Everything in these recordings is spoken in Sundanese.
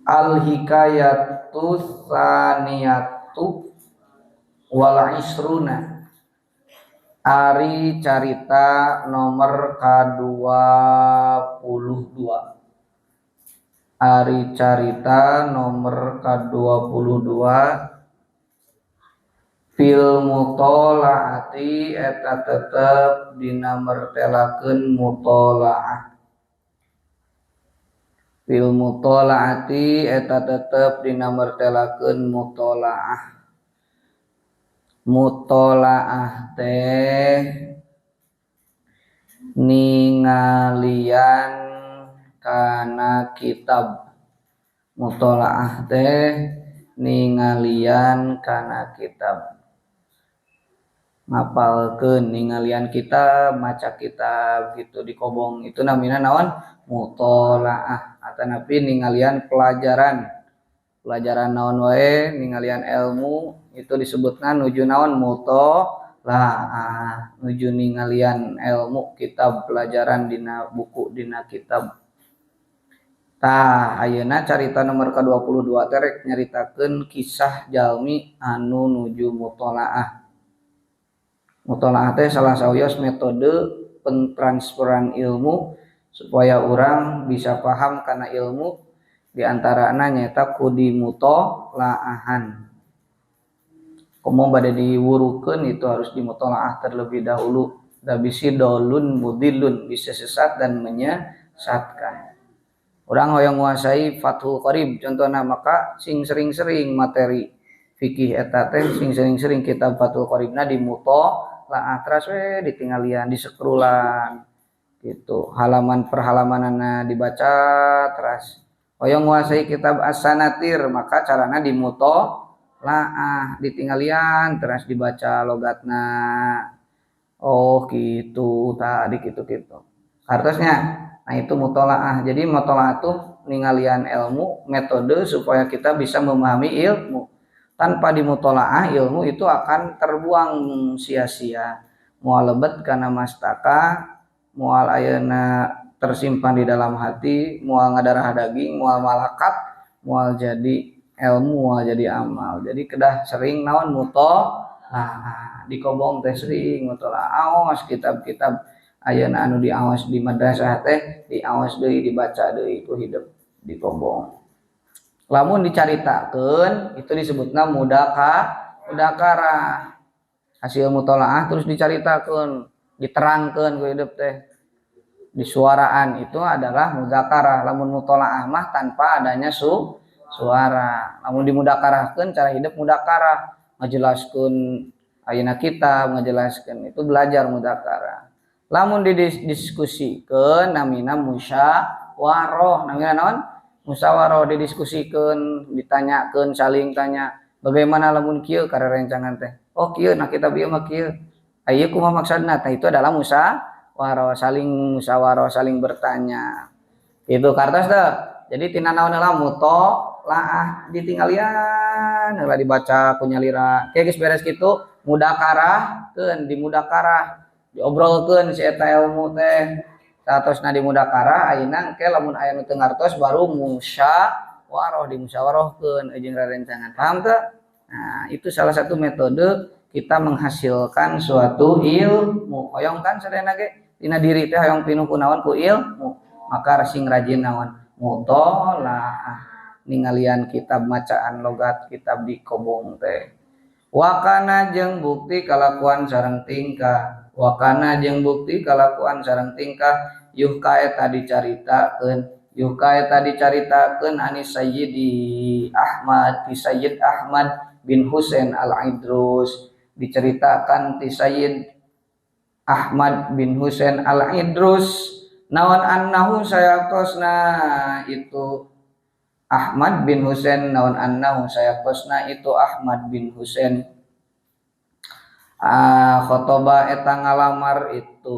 Al hikayatu tsaniyatu wal isruna, ari carita nomor ka-22. Ari carita nomor ka-22 fil mutolaati eta tetep dina mertelakeun mutolaah. Fil mutolaati eta tetep dina mertelakeun mutolaah. Mutolaah teh ningalian kana kitab. Mutolaah teh ningalian kana kitab. Ngapalkeun ningalian kitab, maca kitab gitu di kobong itu namina naon? Mutolaah. Atanapi ningalian pelajaran. Pelajaran naon wae, ningalian ilmu itu disebutna nuju naon? Mutolaah, nuju ningalian ilmu kitab, pelajaran dina buku, dina kitab. Tah ayeuna carita nomor ka-22 teh rek nyaritakeun kisah jalmi anu nuju mutolaah. Mutolaah teh salah sawios metode pentransferan ilmu supaya urang bisa paham kana ilmu, di antarana nyaeta ku dimutolaahan. Komo bade diwurukeun itu harus dimutolaah terlebih dahulu. Da bisi dolun mudilun, bisa sesat dan menyesatkan. Urang hoyong nguasai Fathul Qorib contohna, maka sing sering-sering materi fikih eta teh sing sering-sering kitab Fathul Qoribna dimutolaah teras we, ditinggalian, disekrulan gitu, halaman per halamanana dibaca teras. Hoyong nguasai kitab As-Sanatir, maka carana dimutolaah, ditinggalian teras, dibaca logatna, oh gitu tadi, gitu-gitu hartosnya. Nah itu mutolaah. Jadi mutolaah tuh ningalian ilmu, metode supaya kita bisa memahami ilmu. Tanpa dimutolaah ilmu itu akan terbuang sia-sia, moal lebet kana mastaka, moal ayeuna tersimpan di dalam hati, moal ngadarah daging, moal malakat, moal jadi ilmu, moal jadi amal. Jadi kedah sering naon? Mutolaah. Di kobong teh sering mutolaah, aos kitab-kitab ayeuna anu diaos di madrasah teh diaos deui, dibaca deui ku hidup di kobong. Lamun dicaritakeun itu disebutna mudakarah. Hasil mutolaah terus dicaritakeun, diterangkeun ku hidup teh disuaraan, itu adalah mudakarah. Lamun mutolaah mah tanpa adanya suara. Lamun dimudakarahkeun, cara hidup mudakarah, ngajelaskeun ayeuna kitab, ngajelaskeun, itu belajar mudakarah. Lamun didiskusikeun namina musyawarah. Namina naon? Musyawarah, didiskusikeun, ditanyakeun, saling tanya. Bagaimana lamun kieu karerencangan teh? Oh kieu, nah kitab ieu mah kieu. Ieu kumaha maksudna? Tah itu adalah musyawarah, saling musyawarah, saling bertanya. Itu kartos teh. Jadi tina naon heula? Mutolaah, ditinggalian heula, dibaca ku nyalira. Ke geus beres kitu mudakarahkeun, dimudakarah, diobrolkeun si eta ilmu teh. Satosna dimudakarah, ayeuna engke lamun aya nu teu ngartos baru musyawarah, dimusyawarahkeun jeung rerencangan. Paham teu? Nah, itu salah satu metode kita menghasilkan suatu ilmu. Hoyong kan sadayana ge dina diri teh hoyong pinuh ku naon? Ku ilmu. Maka sing rajin naon? Mutolaah, ningalian kitab, macaan logat kitab di kobong teh. Wakana jeung bukti kalakuan sareng tingkah. Wakana jeung bukti kalakuan sareng tingkah yuhka eta dicaritakeun, yuhka eta dicaritakeun ani Sayyidi Ahmad, ti Sayyid Ahmad bin Husain Al-Idrus. Diceritakan ti Sayyid Ahmad bin Husain Al-Idrus naon? Annahu sayaktosna itu Ahmad bin Husain, naon? Annahu sayaktosna itu Ahmad bin Husain, khotoba eta ngalamar itu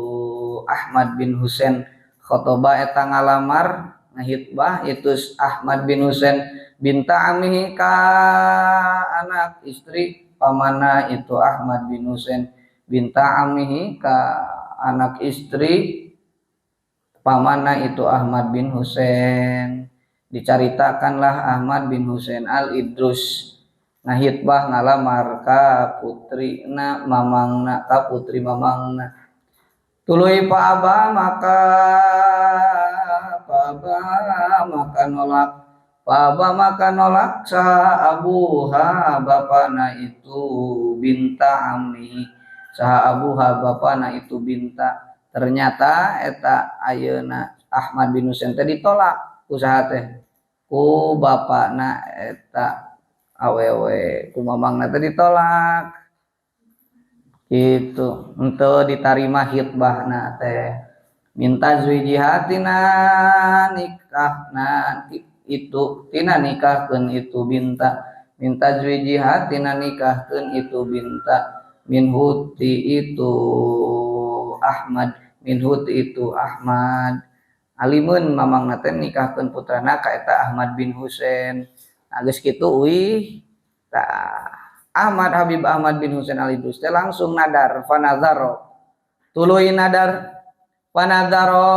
Ahmad bin Husain, khotoba eta ngalamar, ngahitbah itu Ahmad bin Husain, binta amihi ka anak istri pamana itu Ahmad bin Husain, binta amihi ka anak istri pamana itu Ahmad bin Husain. Dicaritakanlah Ahmad bin Husain Al-Idrus ngahitbah, ngalamar ka putrina mamangna, ka putri mamangna. Tuluy Pak maka Pak maka nolak, Pak maka nolak saha abuha bapana itu binta ammi, saha abuha bapana itu binta. Ternyata eta ayeuna Ahmad bin Husain teh ditolak ku saha teh? Ku bapana eta awewe, ku mamangna teh ditolak gitu, henteu ditarima khitbahna teh. Min tazwijiha tina nikahna itu, tina nikahkeun itu binta, min tazwijiha tina nikahkeun itu binta, minhu ti itu Ahmad, minhu ti itu Ahmad. Alimeun mamangna teh nikahkeun putrana ka eta Ahmad bin Husain. Nah, geus kitu uih tah Ahmad Habib Ahmad bin Husain Al-Idrus teh langsung nadar. Fanadzaro tuluy nadar, fanadzaro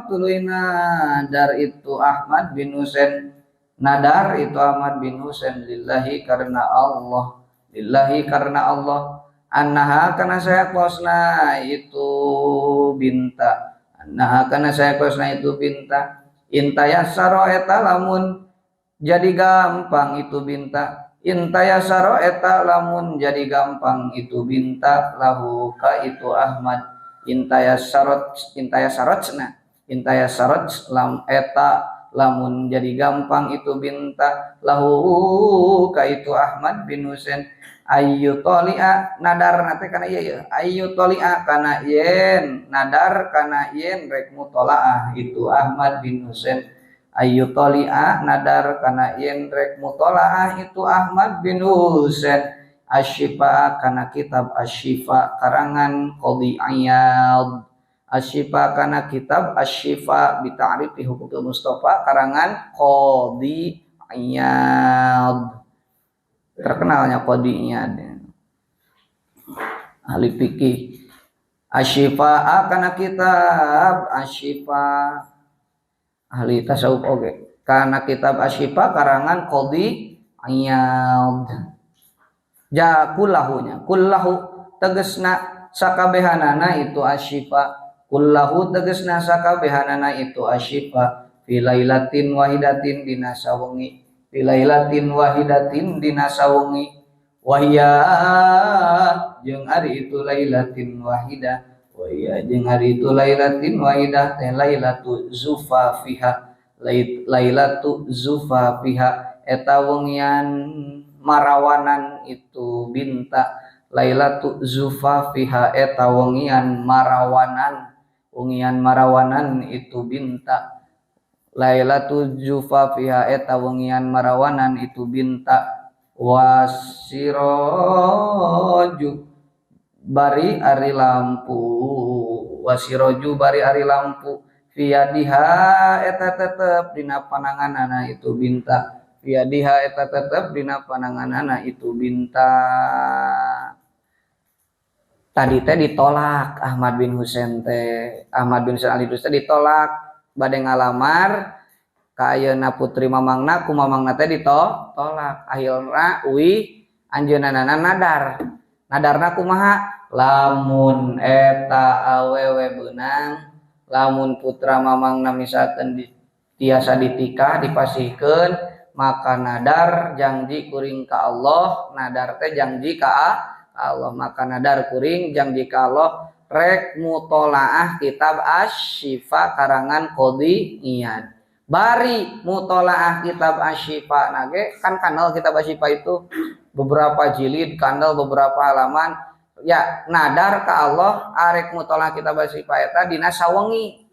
tuluy nadar itu Ahmad bin Husain, nadar itu Ahmad bin Husain lillahi karena Allah, lillahi karena Allah, annaha kana saya kosna itu binta, annaha kana saya kosna itu binta, in tayassaro eta lamun jadi gampang itu binta, in tayassaro eta lamun jadi gampang itu binta lahu ka itu Ahmad, in tayassarot, in tayassarot na, in tayassarot lam eta lamun jadi gampang itu binta lahu ka itu Ahmad bin Husain, ayu tolia nadar nate kana ieu ya, ayu tolia kana yen nadar kana yen rek mutolaah itu Ahmad bin Husain, ayu tolia nadar kana yen rek mutolaah itu Ahmad bin Husain asyifa kana kitab Asyifa karangan Qadhi Iyad, Asyifa kana kitab Asyifa bi ta'rifi huquqil Mustafa karangan Qadhi Iyad, terkenalnya Qadhi Iyad ahli fikih. Asyifa kana kitab Asyifa ahli tasawuf oge, kana kitab Asyifa karangan Qadhi Iyad. Ja kullahunya, kullahu tegesna sakabehanana itu Asyifa, kullahu tegesna sakabehanana itu Asyifa, fi lailatin wahidatin dina sawengi, fi lailatin wahidatin dina sawengi, wahia jeung ari itu lailatin wahidah, wahia jeung ari itu lailatin wahidah teh lailatu zufafiha, lailatu zufafiha eta wengian marawanan itu binta, lailatu zufafiha eta wengian marawanan, wengian marawanan itu binta, lailatu zufafiha eta wengian marawanan itu binta, wasiroju bari ari lampu, wasiroju bari ari lampu fiyadiha eta tetep dina pananganana itu binta, fiyadiha eta tetep dina pananganana itu binta. Tadi teh ditolak Ahmad bin Husain teh, Ahmad bin Husain Al-Idrus teh ditolak bade ngalamar ka ayeuna putri mamangna, ku mamangna teh ditolak. Akhirna uih anjeunna nadar. Nadarna kumaha? Lamun eta awewe beunang, lamun putra mamangna misalkan tiasa ditikah dipasihkeun, maka nadar janji kuring ka Allah, nadar teh janji ka Allah, maka nadar kuring janji ka Allah rek mutolaah kitab Asy-Syifa karangan Qadhi Iyad. Bari mutolaah kitab Asy-Syifa nage kan kanal kitab Asy-Syifa itu beberapa jilid, kandel beberapa halaman. Ya nadar ka Allah arek mutolaah kitab Asy-Syifa eta dina sawengi.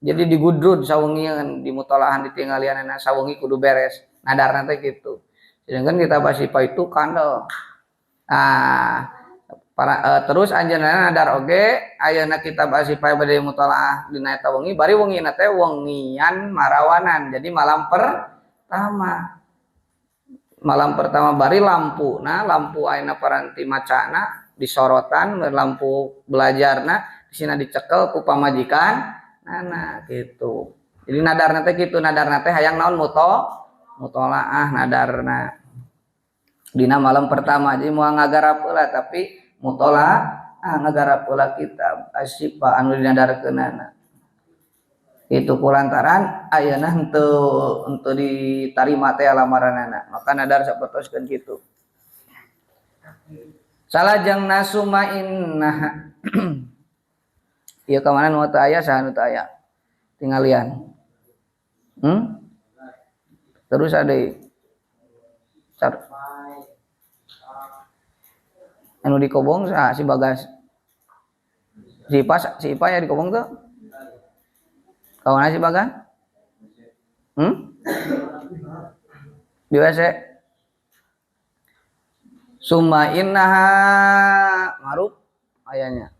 Jadi digudrud sawengian di mutolaahan ditinggalianana sawengi kudu beres. Nadarna teh kitu. Sedangkan kitab Asy-Syifa itu kandel. Nah, para, terus anjeunna nadar oge ayeuna kitab Asy-Syifa bade mutolaah dina eta wengi, bari wengina teh wengian marawanan. Jadi malam pertama. Malam pertama bari lampu. Nah, lampu ayeuna paranti macana disorotan lampu belajarna di sina dicekel ku pamajikan. Nah, gitu. Jadi nadarna teh kitu, nadarna teh hayang naon mutolaah nadarna dina malam pertama. Jadi moal ngagarap heula tapi mutolaah ngagarap heula kitab Asy-Syifa anu dinadarkeunana. Itu kulantaran ayeuna henteu ditarima teh lamaranana, maka nadar sapertoskeun kitu. Salajengna summa innaha ieu ka mana nu teu aya, saha nu teu aya tinggalian. Terus ada anu di Kobong saha si Bagas, si Ipa, si Ipa ya di Kobong tuh kawan si Bagas, Di WC. Summa innaha maruf ayanya.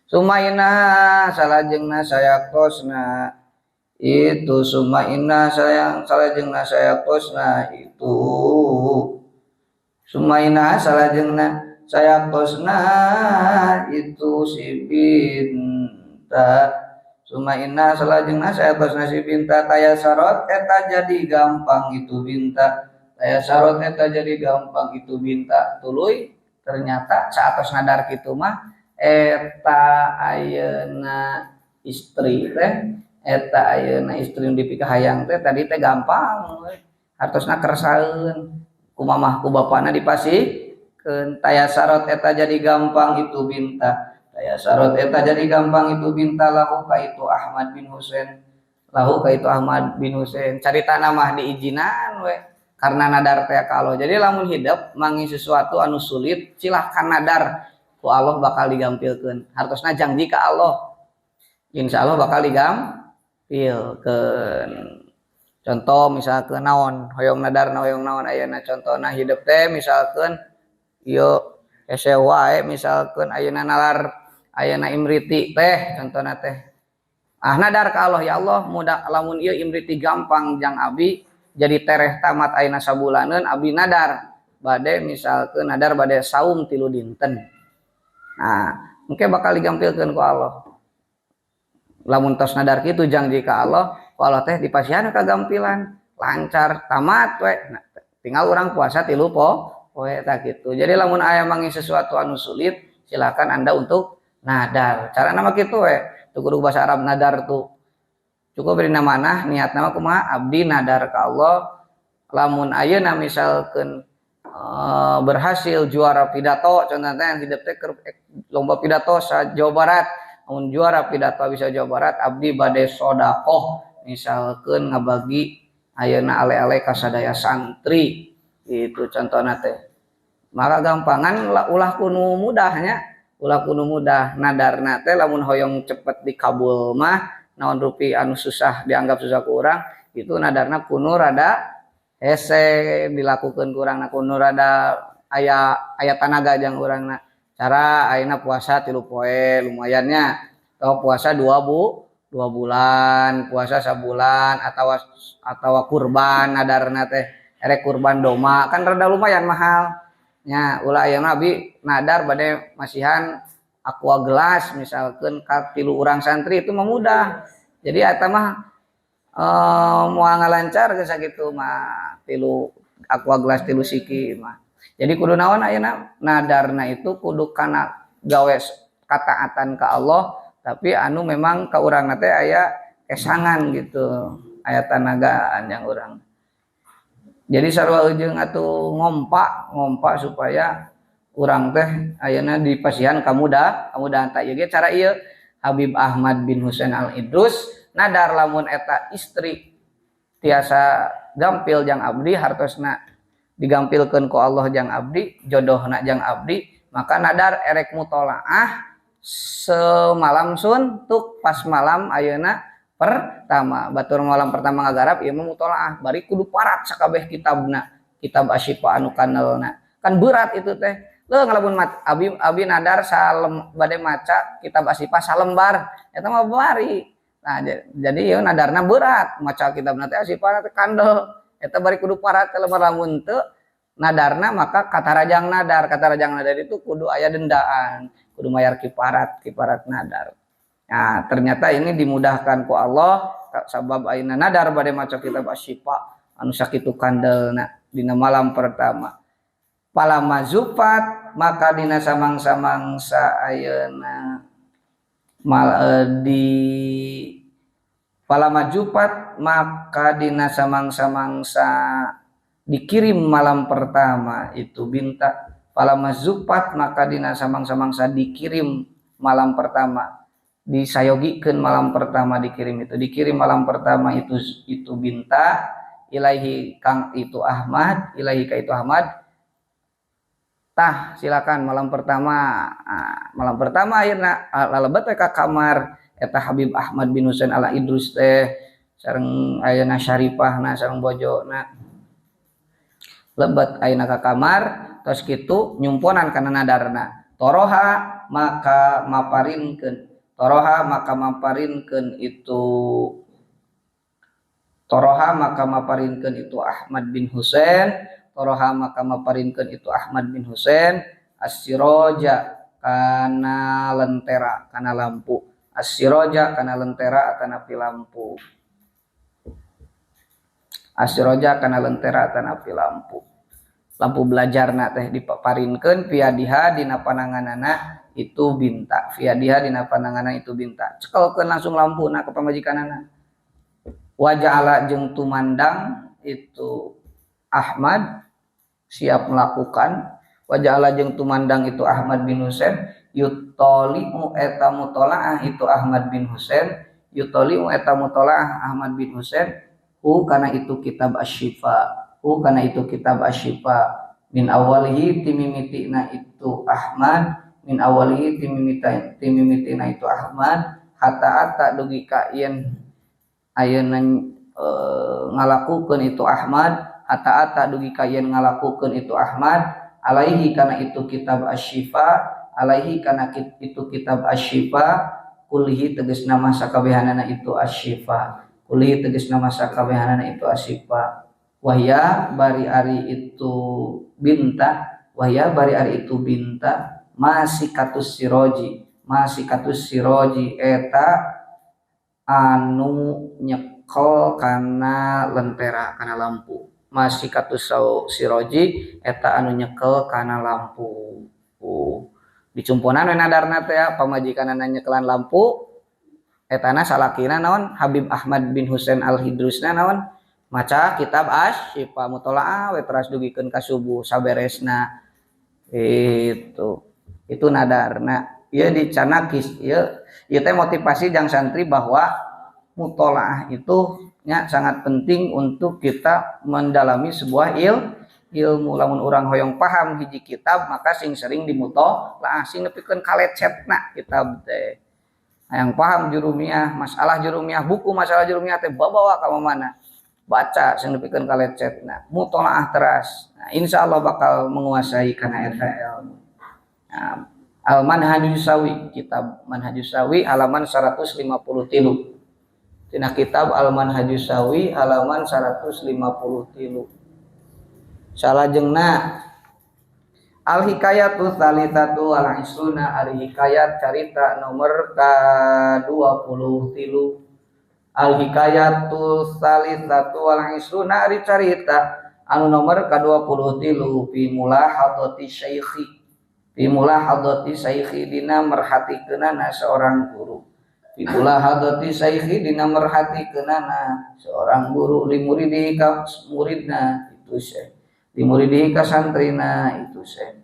Summa innaha salajengna sayakosna itu, summa inna sayang salajengna sayakosna itu, summa inna salajengna sayakosna itu si binta, summa inna salajengna sayakosna si binta tayasarot eta jadi gampang itu binta, tayasarot eta jadi gampang itu binta. Tuluy ternyata saatos nadar kitu mah eta ayeuna istri teh, eta ayeuna istri nu dipikahayang teh tadi teh gampang we. Hartosna kersaeun ku mamah ku bapana dipasihkeun. Tayasarot eta jadi gampang itu binta, tayasarot eta jadi gampang itu binta lahu ka itu Ahmad bin Husain, lahu ka itu Ahmad bin Husain. Caritana mah diizinan we karena nadar teh ka Allah. Jadi lamun hidup mangi sesuatu anu sulit silahkan nadar, ku Allah bakal digampilkeun. Hartosna janji ka Allah, insya Allah bakal digampilkeun. Contoh misalkan naon hoyong nadar hoyong naon ayeuna, contohna hidup teh misalkan ieu hese wae, misalkan ayeuna nalar ayeuna imriti teh contohna teh, ah nadar ka Allah, ya Allah mudah lamun ieu imriti gampang jang abi jadi tereh tamat ayeuna sabulaneun, abi nadar bade misalkan nadar bade saum 3 dinten. Nah engke bakal digampilkeun ku Allah lamun tos nadar kitu janji ka Allah, ku Allah teh dipasihan kagampilan lancar tamat we. Nah, tinggal urang puasa 3 poe tah kitu. Jadi lamun aya mangi sesuatu anu sulit silakan Anda untuk nadar. Carana mah kitu we, teu kudu bahasa Arab nadar tuh. Cukup dina manah niatna mah kumaha, abdi nadar ka Allah lamun ayeuna misalkeun berhasil juara pidato contohna teh hidup teh keur lomba pidato sa Jawa Barat, lamun juara pidato bisa Jawa Barat abdi bade sodakoh misalkeun ngabagi ayeuna ale-ale ka sadaya santri gitu contohna teh. Maka gampangan ulah kudu mudahnya, ulah kudu mudah nadarna teh lamun hoyong cepet dikabul mah naon rupi anu susah dianggap susah ku urang itu nadarna kudu rada hese dilakukeun ku urangna, kudu rada aya tanaga jang urangna. Cara ayeuna puasa 3 poe lumayannya, atau puasa 2 bulan, puasa sabulan atawa kurban nadarna teh erek kurban doma kan rada lumayan mahal nya. Ulah ayeuna abi nadar bade masihan aqua gelas misalkan ka 3 urang santri itu mah mudah. Jadi eta mah moal ngalancar geus sakitu mah 3 aqua gelas 3 siki mah. Jadi kudu naon ayeuna nadarna itu kudu kana gawe kataatan ka Allah tapi anu memang ka urangna teh aya kesangan gitu, aya tanagaan yang urang. Jadi sarua jeung atuh ngompa supaya urang teh ayeuna dipasihan kamudahan tah ieu ge cara ieu Habib Ahmad bin Husain Al-Idrus nadar lamun eta istri tiasa gampil jang abdi, hartosna digampilkeun ku Allah jang abdi, jodohna jang abdi, maka nadar erek mutolaah semalam suntuk pas malam ayeuna pertama batur malam pertama ngagarap ieu mah mutolaah bari kudu parat sakabeh kitabna, kitab Asy-Syifa anu kanelna kan berat itu teh. Leuh ngalamun abi nadar salem bade maca kitab Asy-Syifa salembar eta mah bari. Nah jadi ieu nadarna berat maca kitabna teh Asy-Syifa teh kandel eta bari kudu parat lembar. Lamun teu nadarna maka katarajang nadar, katarajang nadar itu kudu aya dendaan, kudu mayar kiparat, kiparat nadar. Nah ternyata ini dimudahkan ku Allah. Sabab ayeuna nadar bade maca kitab Asy-Syifa anu sakitu kandelna dina malam pertama. Palama zufat maka dina samang-samangsa ayeuna mal di palama jupat maka dina samang-samangsa dikirim malam pertama itu binta. Palama zupat maka dina samang-samangsa dikirim malam pertama, disayogikeun malam pertama dikirim itu, dikirim malam pertama itu binta ilaihi kang itu Ahmad, ilaihi ka itu Ahmad. Tah silakan malam pertama, malam pertama akhirna lalebet we ka kamar eta Habib Ahmad bin Husain Al Idrus teh sareng ayeuna Syarifahna sareng bojona. Lebet ayeuna ka kamar tos kitu nyumponan kana nadarna. Toroha maka maparinkeun, toroha maka maparinkeun itu, toroha maka maparinkeun itu Ahmad bin Husain, toroha maka maparinkeun itu Ahmad bin Husain as-siraja kana lentera, kana lampu, as-siraja kana lentera atanapi lampu, as-siraja kana lentera atanapi lampu. Lampu belajarna teh dipaparinkeun piadiha dina pananganana itu binta, piadiha dina pananganana itu binta. Cekelkeun langsung lampuna ka pamajikanana. Wa ja'ala jeung tumandang itu Ahmad siap melakukan, wa ja'ala jeung tumandang itu Ahmad bin Husain yutali'u eta mutola'ah itu Ahmad bin Husain, yutali'u eta mutola'ah Ahmad bin Husain hu kana itu kitab Asy-Syifa, hu kana itu kitab Asy-Syifa min awalihi timimitina itu Ahmad, min awalihi timimitina itu Ahmad hatta ata dugi ka yen ayeuna ngalakukeun itu Ahmad, hatta ata dugi ka yen ngalakukeun itu Ahmad alaihi kana itu kitab Asy-Syifa, alaihi kana itu kitab Asy-Syifa kulihi tegasna masa kabehanana itu Asy-Syifa, kulihi tegasna masa kabehanana itu Asy-Syifa. Wahya bari ari itu binta, wahya bari ari itu binta masih katus siroji, masih katus siroji eta anu nyekel kana lentera, kana lampu, masih katus siroji eta anu nyekel kana lampu. Dicumponan we nadarna teh ya, pamajikanana nyekelan lampu etana salakina naon Habib Ahmad bin Husain Al-Idrusna naon maca kitab Asy-Syifa mutolaah we teras dugikeun ka subuh saberesna. Itu nadarna ieu dicanakis ieu, ieu teh motivasi jang santri bahwa mutolaah itu nya sangat penting untuk kita mendalami sebuah ilmu. Lamun urang hoyong paham hiji kitab maka sing sering dimutolaah, sing nepikeun kalecetna kitab teh. Hayang paham jurumiyah, masalah jurumiyah, buku masalah jurumiyah teh babawa ka mana, baca sing nepikeun kalecetna, mutolaah teras. Nah, insyaallah bakal menguasai kana eta ilmu. Nah, Al-Manhajus Sawi, kitab Manhajus Sawi halaman 153. Tina kitab Al-Manhajus Sawi halaman 153. Salajengna Al-Hikayatu Tsalitsatu wal Isruna, ari hikayat carita nomor ka-23. Al-Hikayatu Tsalitsatu wal Isruna ari carita anu nomor ka-23 fi mulahadati syaikhi, fi mulahadati syaikhi dina merhatikeunana seorang guru, fi mulahadati syaikhi dina merhatikeunana seorang guru li muridi ka muridna itu syekh, li muridi ka santrina itu syekh.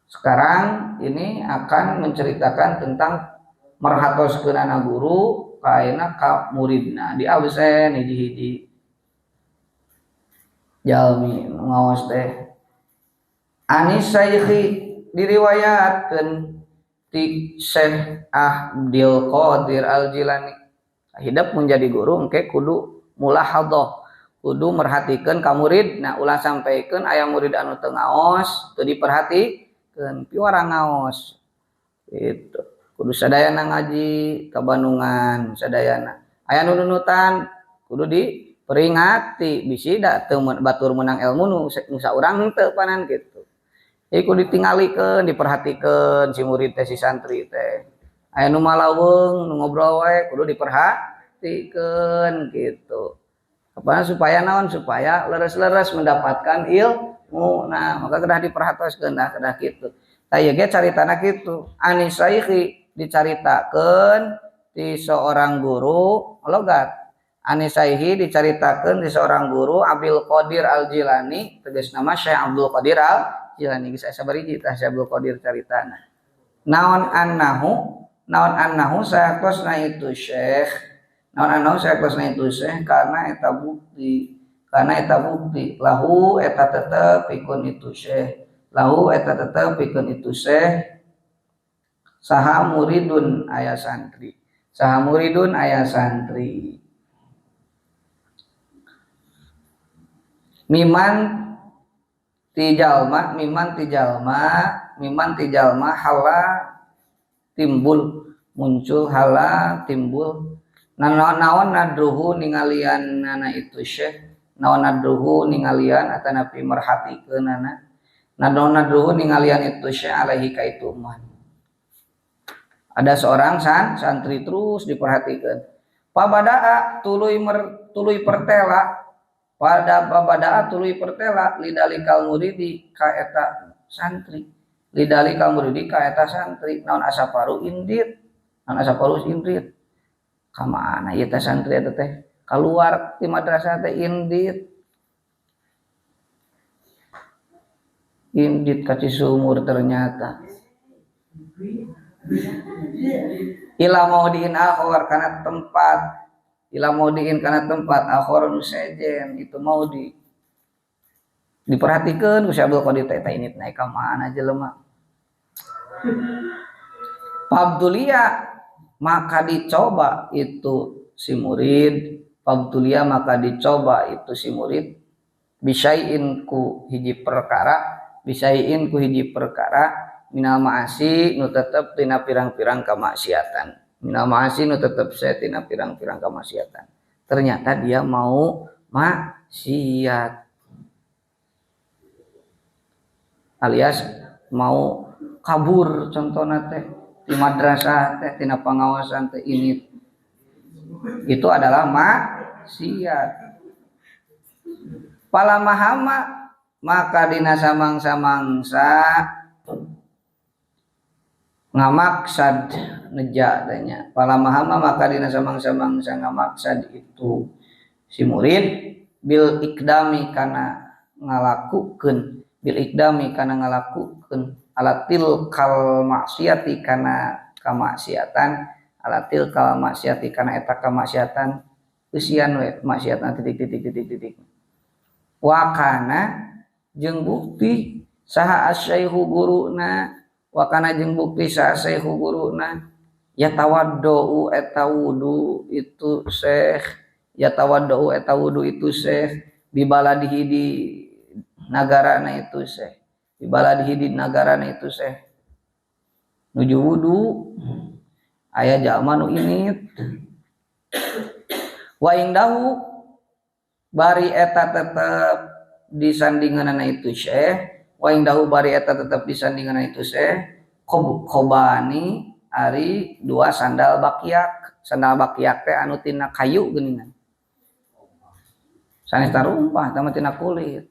Sekarang ini akan menceritakan tentang merhatoskeunana guru ka ayeuna ka muridna di absen hiji-hiji jalmi ngaos teh. Anis syaikhi diriwayatkeun ti Syekh Abdul Qadir Al-Jilani. Hidup menjadi guru engke kudu mulahadhah, kudu merhatikeun ka murid. Nah, ulah sampaikan aya murid anu teu ngaos, teu diperhatikeun, piwarang ngaos. Itu kudu sadayana ngaji ka Bandungan sadayana. Aya nu nunutan kudu diperingati bisi da teu batur meunang ilmu nu saurang henteu panan kitu. Jadi kudu ditinggalikeun, diperhatikeun si murid teh, si santri teh. Aya nu malaweung, nu ngobrol wae kudu diperhatikeun. diperhatikeun gitu. Apa supaya naon, supaya leres-leres mendapatkan ilmu. Nah, maka kedah diperhatoskeun dah kedah kitu. Tah ieu ge caritana kitu. Anisaihi dicaritakeun di seorang guru logat. Anisaihi dicaritakeun di seorang guru Abdul Qadir Al-Jilani, tegas nama Syekh Abdul Qadir Al-Jilani. Geus aya sabariji tah Syekh Abdul Qadir caritana. Naon annahu, naon annahu sayaktosna itu Syekh, naon annahu sayaktosna itu Syekh karena eta bukti, karena eta bukti lahu eta tetep pikeun itu Syekh, lahu eta tetep pikeun itu Syekh saha muridun aya santri, saha muridun aya santri miman tijalma, miman tijalma, miman tijalma hala timbul muncul, hala timbul naon nadruhu ningalian nana itu Syekh, naon nadruhu ningalian atanapi merhatikeun nana, naon nadruhu ningalian itu Syekh alaihi ka itu man. Ada seorang santri terus diperhatikan. Pabadaa tuluy tuluy pertela, pada pabadaa tuluy pertela lidalikal muridi ka eta santri, lidalikal muridi ka eta santri naon asaparu indit, naon asaparu indit. Ka mana ieu teh santri eta teh kaluar ti madrasah teh indit, indit ka Cisumur ternyata. Ila maudiin akhor kana tempat, ila maudiin kana tempat akhor nu sejen itu mau di diperhatikeun ku Syekh Abdul Qadir teh eta indit naik ka mana jelema. Pabdulia maka dicoba itu si murid, pabdulia maka dicoba itu si murid bisain ku hiji perkara, bisain ku hiji perkara minal ma'asi nu tetep tina pirang-pirang kemaksiatan, minal ma'asi nu tetep saya tina pirang-pirang kemaksiatan. Ternyata dia mau maksiat alias mau kabur contohna teh di madrasah teh tina pengawasan teh ini itu adalah maksiat. Palamahama maka dina samang-samangsa ngamaksad neja tanya. Palamahama maka dina samang-samangsa ngamaksad itu si murid bil ikdami kana ngalakukeun, bil ikdami kana ngalakukeun alatil kal maksiati kana kamaksiatan, alatil kal maksiati kana eta kamaksiatan eusian we maksiatna titik titik titik titik. Wakana jeung bukti saha asyaihu guruna, wakana jeung bukti saha asyaihu guruna yatawaddau eta wudu itu syekh, yatawaddau eta wudu itu syekh bibaladihi di nagarana itu syekh, bibaladihi di nagarana itu syekh nuju wudu aya jalma nu init wa indahu bari eta tetep disandinganana itu syekh, wa indahu bari eta tetep disandinganana itu syekh kobani ari dua sandal bakiak, sandal bakiak teh anu tina kayu geuningan sanes tarumpah tah mah tina kulit,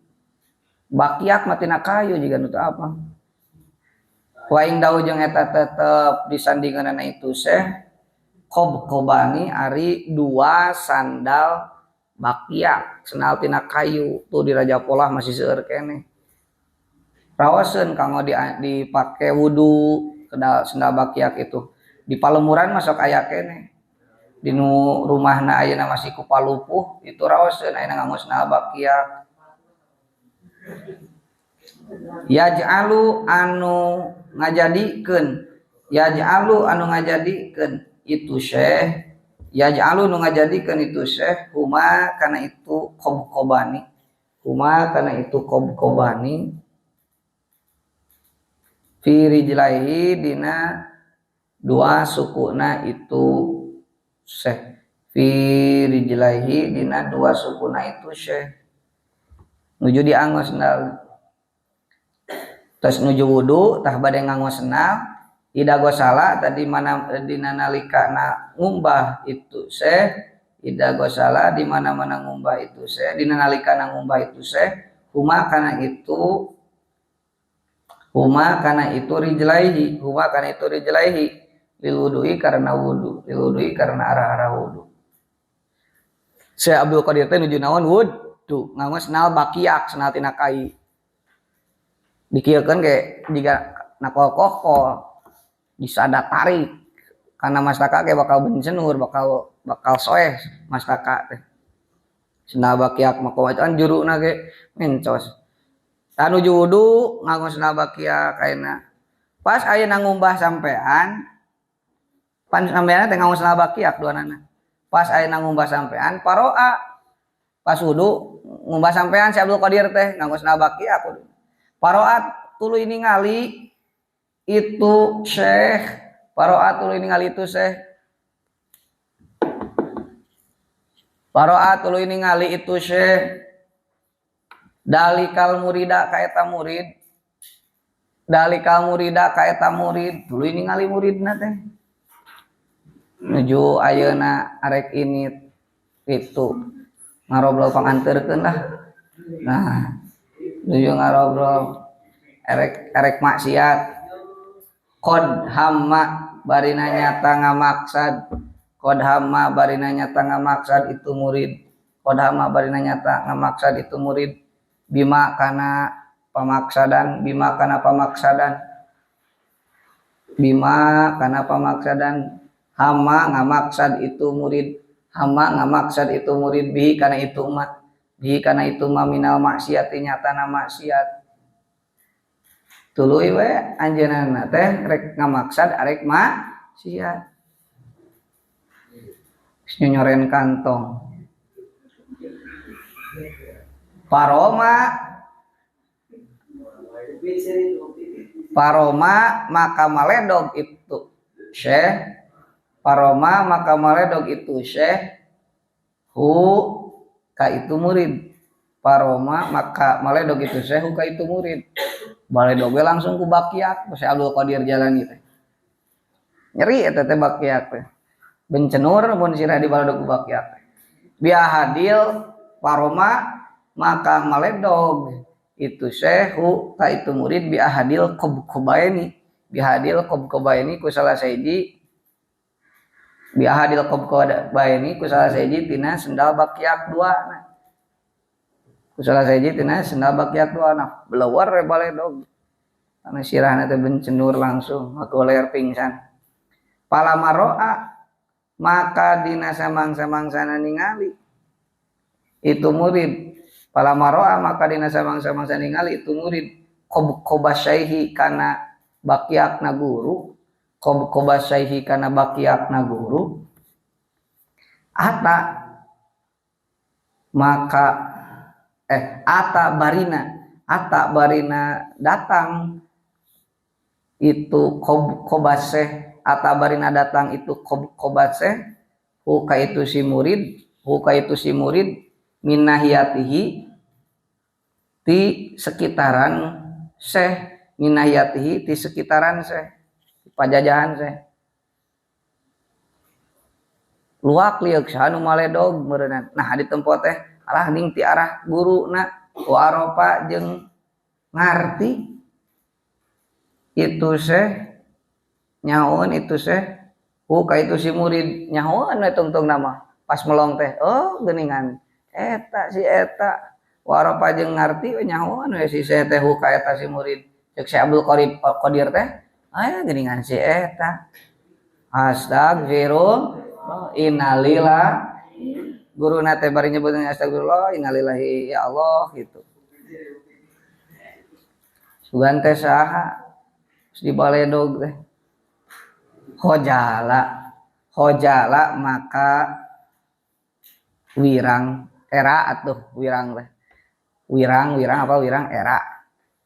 bakiak mah tina kayu jiga nu teu apa. Wa indahu jeung eta tetep disandinganana itu syekh kobani ari dua sandal bakiak, sandal tina kayu tuh di Raja Polah masih seueur keneh. Rawaseun kanggo dipake wudu sendal bakiak itu. Di Palemuran masuk aya keneh. Di nu rumahna ayeuna masih ku palupuh itu rawaseun ayeuna nganggo sendal bakiak. Yaj'alu anu ngajadikeun, yaj'alu anu ngajadikeun itu syekh, yaj'alu nu ngajadikeun itu syekh huma kana itu khobkhobani, huma kana itu khobkhobani fi rijlaihi dina dua sukuna itu syekh, fi rijlaihi dina dua sukuna itu syekh nuju dianggo sendal terus nuju wudu tah bade nganggo sendal ida gosala tadi mana dina nalika na ngumbah itu syekh Ida gosala di mana-mana ngumbah itu syekh, dina nalikana ngumbah itu syekh, huma kana itu huma kana itu rijlaihi, huma kana itu rijlaihi lil wudu'i karena wudu, lil wudu'i karena arah-arah wudu. Syekh Abdul Qadir teh nuju naon wudu, nganggo sendal bakiak, sendal tina kai. Dikieukeun ge jiga nakol-kokol, disada tarik karena mastaka ge bakal bencenur, bakal bakal soeh mastaka teh. Sendal bakiak mah kumaha kan juruna ge mencos. Tah nuju wudu nganggo sendal bakiak ayeuna. Pas ayeuna ngumbah sampean, pan sampean teh nganggo sendal bakiak duanana. Pas ayeuna ngumbah sampean paroa. Pas wudu ngumbah sampean si Abdul Qadir teh nganggo sendal bakiak wudu. Paroa tuluy ningali itu syekh, paroa tuluy ningali itu syekh. Paroa tuluy ningali itu syekh. Dalikal murida ka eta murid. Dalikal murida ka eta murid, tuluy ningali muridna teh. Nuju ayeuna arek ini itu ngarobrol panganteurkeun lah. Nah, nuju ngarobrol erek erek maksiat. Qad hamma barina nyata ngamaksad. Qad hamma barina nyata ngamaksad itu murid. Qad hamma barina nyata ngamaksad itu murid. Bima kana pamaksadan, bima kana pamaksadan. Bima kana pamaksadan. Hama ngamaksad itu murid. Hama ngamaksad itu murid bihi kana itu ma. Bihi kana itu ma minal maksiati nyatana maksiat. Tuluy we anjeunna teh rek ngamaksad arek maksiat. Nyonyoren kantong. Paroma paroma maka maledog itu syekh. Paroma maka maledog itu syekh hu ka itu murid. Paroma maka maledog itu syekh hu ka itu murid. Baledog we langsung ku bakiak Syekh Abdul Qadir jalan gitu. Nyeri eta teh bakiak teh. Bencenur mun sirah di baledog ku bakiak. Biahadil paroma maka maledog itu syekhu ka itu murid biahadil qobqobaini, biahadil qobqobaini ku salah sahiji, biahadil qobqobaini ku salah sahiji tina sendal bakiak dua nah. Ku salah sahiji tina sendal bakiak dua nah, belewar we baledog karena sirahna teh bencenur langsung ngagoler pingsan. Palamaroa maka dina samang-samangsana ningali itu murid. Palamaroa maka dina samang-samangsa ningali itu murid qobqobasyaihi kana bakiakna guru, qobqobasyaihi kana bakiakna guru. Ata maka ata barina, ata barina datang itu qobqobaseh, ata barina datang itu qobqobaseh hu ka itu si murid, hu ka itu si murid minahiyatihi di sekitaran syekh, minahiyatihi di sekitaran syekh, pajajahan syekh. Luak lieuk saha nu maledog meureunna. Nah di tempo teh alah ning ti arah guruna waropa jeung ngarti itu syekh nyahoeun itu syekh hu ka itu si murid nyahoeun we tungtung nama pas melong teh oh geuningan eta si eta waropa jeung ngarti we nyahoeun we si syekh teh hu ka eta si murid. Cek Syekh Abdul Qadir teh aya geuningan si eta. Astagfirullah innalillahi. Guruna teh bari nyebutna astagfirullah innalillahi ya Allah gitu. Sugan teh saha di baledog teh. Hojala, hojala maka wirang era atuh wirang teh. Wirang, wirang apa wirang era.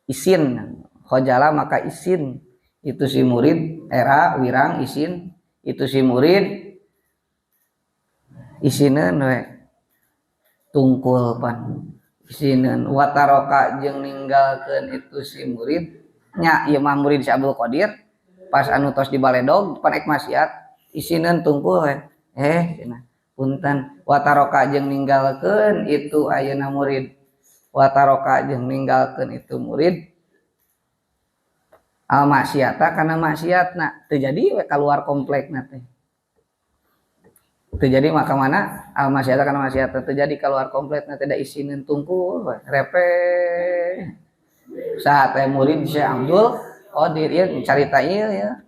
Isin. Hojala maka isin itu si murid era wirang isin itu si murid isineun we tungkul pan isineun wataroka jeung ninggalkeun itu si murid nya ieu mah murid si Abdul Qadir pas anu tos di baledog pan ek maksiat isineun tungkul we cenah Punten, wa taroka jeung ninggalkeun itu ayeuna murid, wa taroka jeung ninggalkeun itu murid al maksiata kana maksiatna, teu jadi we kaluar komplekna teh. Teu jadi maka mana al maksiata kana maksiatna teu jadi kaluar komplekna teh, da isineun tungkul we repe. Saha teh murid Syekh Abdul Qadir ieu carita ieu ya.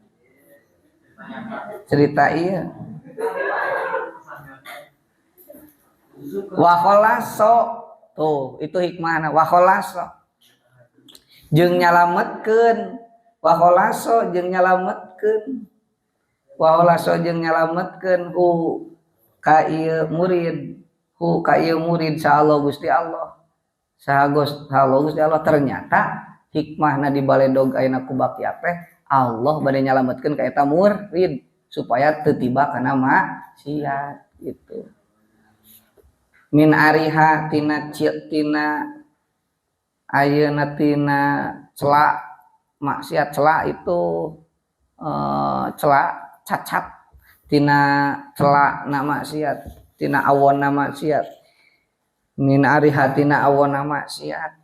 Cerita ieu. Wa khalaso tuh itu hikmahna, wa khalaso jeung nyalametkeun, wa khalaso jeung nyalametkeun, wa khalaso jeung nyalametkeun hu ka ieu murid, hu ka ieu murid sa Allah Gusti Allah, saha Allah Gusti Allah. Ternyata hikmahna di baledog ayeuna ku Baqiyah teh Allah bade nyalametkeun ka eta murid supaya teu tiba kana maksiat gitu. Min ariha tina tina ayeuna tina celak maksiat, celak itu celak cacat, tina celak na maksiat, tina awonna maksiat, min ariha tina awonna maksiat,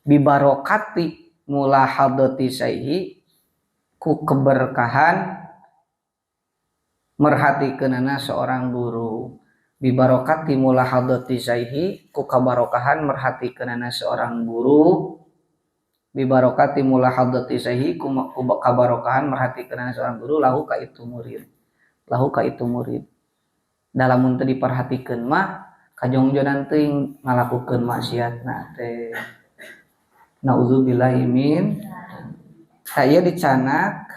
bibarokati mulahadati saihi ku keberkahan merhatikeunana seorang guru, bibarokati mulahadati saihi ku kabarokahan merhatikeunana seorang guru, bibarokati mulahadati saihi ku kabarokahan merhatikeunana seorang guru lahu ka itu murid, lahu ka itu murid. Dalam mun teu diperhatikeun mah kajongjonan teuing ngalakukeun maksiatna teh. Nauzubillahi min. Saya dicanak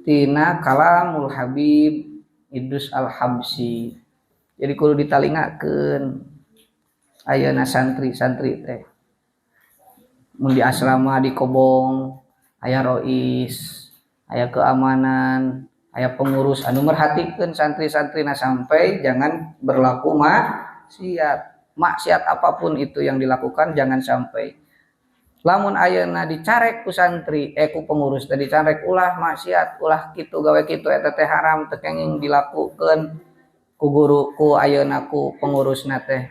tina kalamul Habib Idrus Al-Habsyi. Jadi kudu ditalingakeun ayeuna santri-santri teh. Mun di asrama di kobong aya rois, aya keamanan, aya pengurus anu merhatikeun santri-santrina sampai jangan berlaku maksiat. Maksiat apapun itu yang dilakukan jangan sampai. Lamun ayeuna dicarek ku santri, ku pengurus teh dicarek ulah maksiat, ulah kitu gawe kitu eta teh haram, teu kenging dilakukeun ku guru ku ayeuna ku pengurusna teh.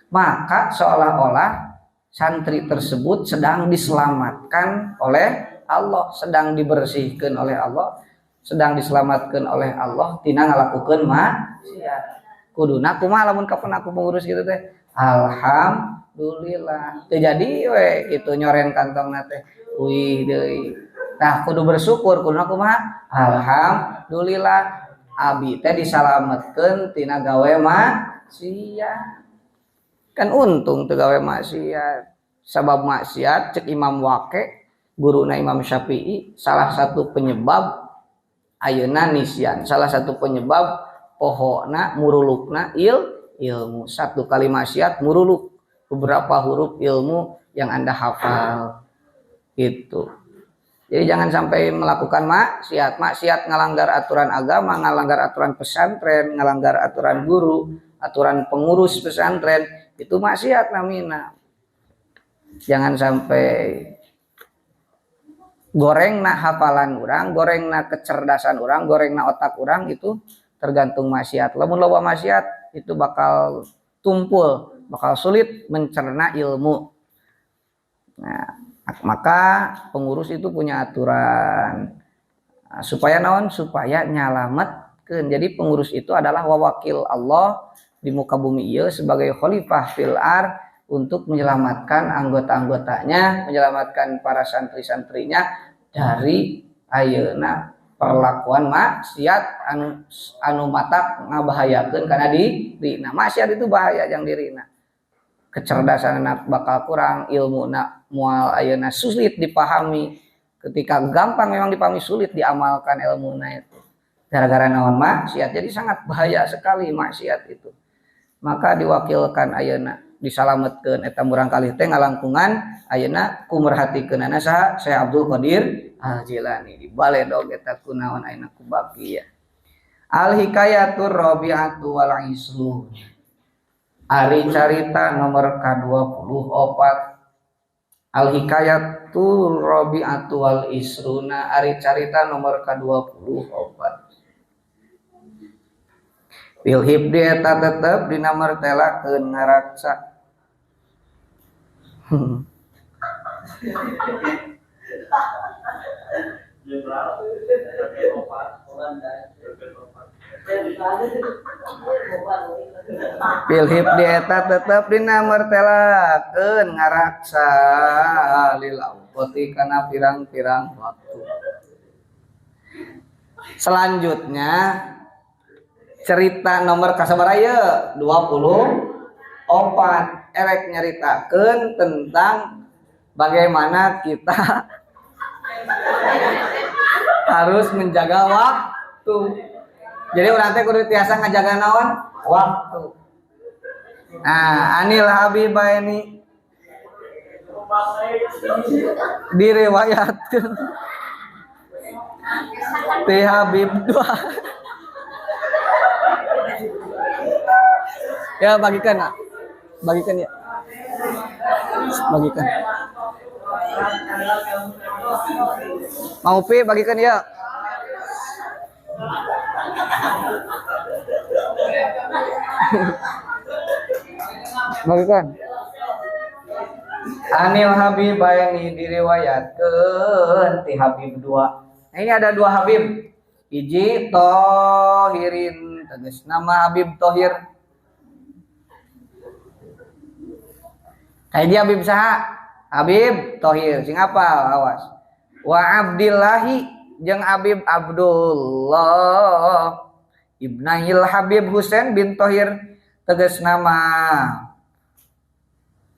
Maka seolah-olah santri tersebut sedang diselamatkan oleh Allah, sedang dibersihkan oleh Allah, sedang diselamatkan oleh Allah tina ngalakukeun maksiat. Kuduna kumaha lamun kapan aku pengurus gitu teh? Alhamdulillah. Teu jadi we kitu nyoren kantongna teh. Wih deui. Tah kudu bersyukur kuduna kumaha? Alhamdulillah abi teh disalametkeun tina gawe maksiat. Kan untung teu gawe maksiat. Sabab maksiat cek Imam Waqi, guruna Imam Syafi'i, salah satu penyebab ayeuna nisyan, salah satu penyebab pohona murulukna ilmu. Satu kali maksiat muruluk beberapa huruf ilmu yang Anda hafal gitu. Jadi jangan sampai melakukan maksiat. Maksiat ngalanggar aturan agama, ngalanggar aturan pesantren, ngalanggar aturan guru, aturan pengurus pesantren, itu maksiat namina. Jangan sampai gorengna hafalan urang, gorengna kecerdasan urang, gorengna otak urang itu tergantung maksiat. Lamun loba maksiat itu bakal tumpul, bakal sulit mencerna ilmu. Nah, maka pengurus itu punya aturan supaya naon, supaya nyalametkeun. Jadi pengurus itu adalah wawakil Allah di muka bumi ieu sebagai khalifah fil ar untuk menyelamatkan anggota-anggotanya, menyelamatkan para santri-santrinya dari ayeuna perlakuan maksiat anu matak ngabahayakeun kana dirina. Maksiat itu bahaya jang dirina. Kecerdasan anak bakal kurang, ilmu nak mual ayeuna sulit dipahami. Ketika gampang memang dipahami, sulit diamalkan ilmuna itu. Gara-gara naon maksiat. Jadi sangat bahaya sekali maksiat itu. Maka diwakilkan ayeuna disalametkeun eta murangkalih teh ngalangkungan ayeuna ku merhatikeunana saha? Syekh Abdul Qadir Al-Jilani di baledog eta kunaon ayeuna ku Baqiyah. Al hikayatur rabi'atu wal isrun. Ari carita nomor ka-24. Al hikayatur rabi'atu wal isruna ari carita nomor ka-24. Fil hibdi eta tetep dina mertelakeun ngaraksa. Fil hibdi eta tetep dina mertelakeun ngaraksa lil auqati kana pirang-pirang waktu. Selanjutnya cerita nomor kasabaraha ieu 24 erek nyaritakeun tentang bagaimana kita harus menjaga waktu. Jadi urang teh kudu tiasa ngajaga naon? Waktu. Nah, Anil Habibaini diriwayatkeun ti Habib 2. Ya bagikan, nak. Bagikan ya. Bagikan. Mau pi bagikan ya. Bagikan. Anil Habibaini diriwayatkeun ti Habib 2. Nah, ini ada 2 Habib. Hiji Tohirin, tegas nama Habib Tohir. Kayak dia Habib saha? Habib Tohir, sing apal awas. Wa Abdillahi jeung Habib Abdullah Ibnahil Habib Husain bin Tohir, tegas nama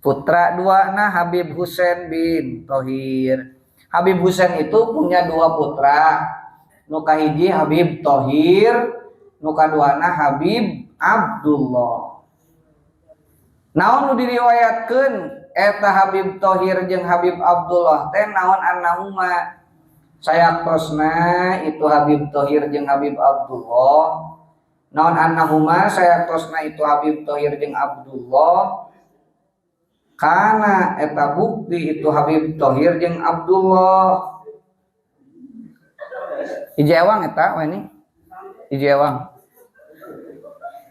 putra dua na Habib Husain bin Tohir. Habib Husain itu punya 2 putra. Nu kahiji Habib Tohir, nu kaduana Habib Abdullah. Naon nu diriwayatkeun eta Habib Tohir jeung Habib Abdullah teh naon annahuma sayaktosna itu Habib Tohir jeung Habib Abdullah. Naon annahuma sayaktosna itu Habib Tohir jeung Abdullah. Kana eta bukti itu Habib Tohir jeung Abdullah. Hiji ewang eta we ni. Hiji ewang.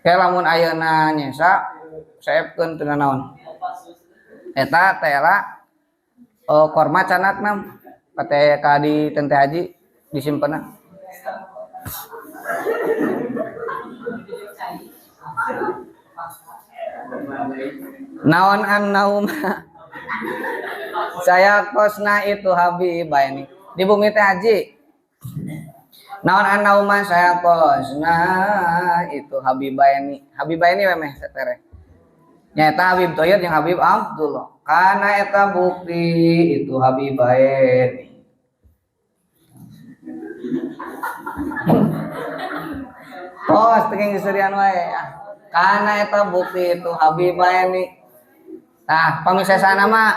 Kayak lamun ayeuna nyesa seepkeun teu naon. Eta teh korma canakna kate ka di tente haji disimpenna. Naon annauma saya kosna itu Habib ini di bumi teh haji. Naon annauma saya kosna itu Habibaini. Habibaini memeh setere. Nyata Habib Tohir jeung Habib Abdullah. Kana eta bukti itu Habibaini. Tos teuing seurean wae. Kana eta bukti itu Habibaini. Tah, pami sesana mah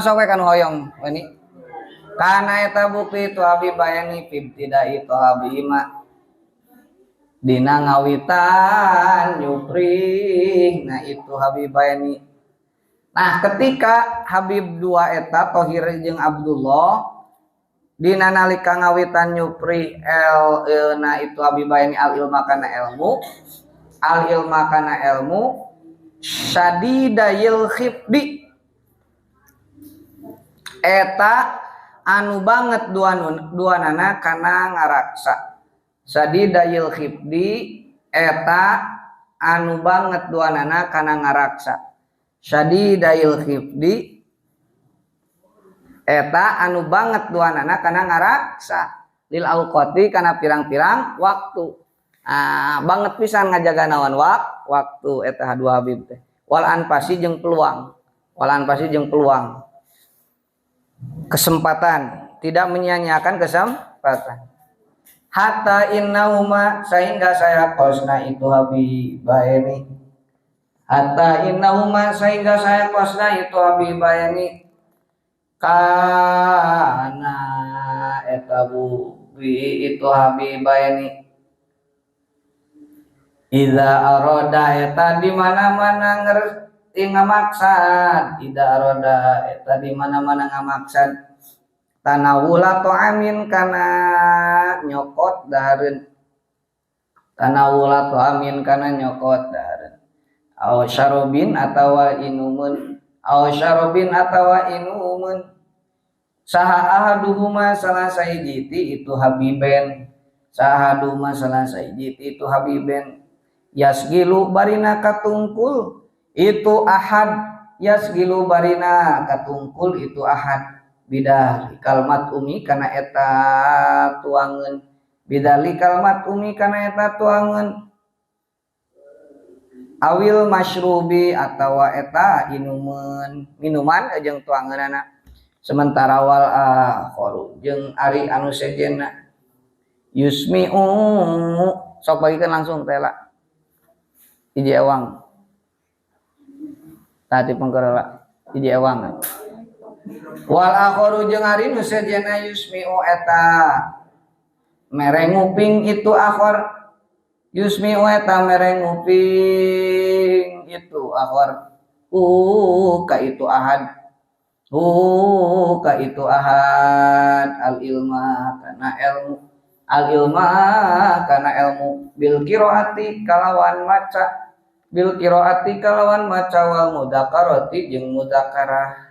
sok we kanu hoyong we ni. Kana eta bukti itu Habibaini fibtida'i Habima. Dina ngawitan nyupri nah itu Habibaini. Nah, ketika Habib 2 eta Tohir jeung Abdullah dina nalika ngawitan nyupri el nah itu Habibaini al ilma kana ilmu, al ilma kana ilmu syadidayil khibdi eta anu banget dua nana kana ngaraksa. Sadidayil khibdi eta anu banget dua nana kana ngaraksa. Sadidayil khibdi eta anu banget dua nana kana ngaraksa lil auqati kana pirang-pirang waktu. Ah, banget pisan ngajaga naon waktu eta dua Habib teh. Wal anfasi jeung peluang. Wal anfasi jeung peluang. Kesempatan, tidak menyia-nyiakan kesempatan. Hatta innahuma sehingga saya kosna itu Habibaini. Hatta innahuma sehingga saya kosna itu Habibaini. Kana eta bukti itu Habibaini. Iza aroda eta di mana-mana ngerti ngamaksad. Iza aroda eta di mana-mana ngamaksad. Tanawula to'amin kana nyokot dahareun. Tanawula amin kana nyokot dahareun aw syarobin atawa inumun aw syarobin atawa inumun saha ahaduhuma salah sahiji ti itu habiben saha ahaduhuma salah sahiji ti itu habiben yasgilu barina katungkul itu ahad yasgilu barina katungkul itu ahad bidalikal mat'umi kana eta tuangeun bidalikal mat'umi kana eta tuangeun awil masyrubi atawa eta inumeun minuman jeung tuangeunana sementara wal akharu jeung ari anu sejenna yusmi'u sok bagikeun langsung teh la hiji ewang tadi pengkerela hiji ewang wal akharu jeung ari nu sejenna yusmi'u eta mere nguping itu akhor yusmi'u eta mere nguping itu akhor ka itu ahad ka itu ahad al ilma kana ilmu al ilma kana ilmu bil qiraati kalawan maca bil qiraati kalawan maca wal mudzakarati jeung mudzakarah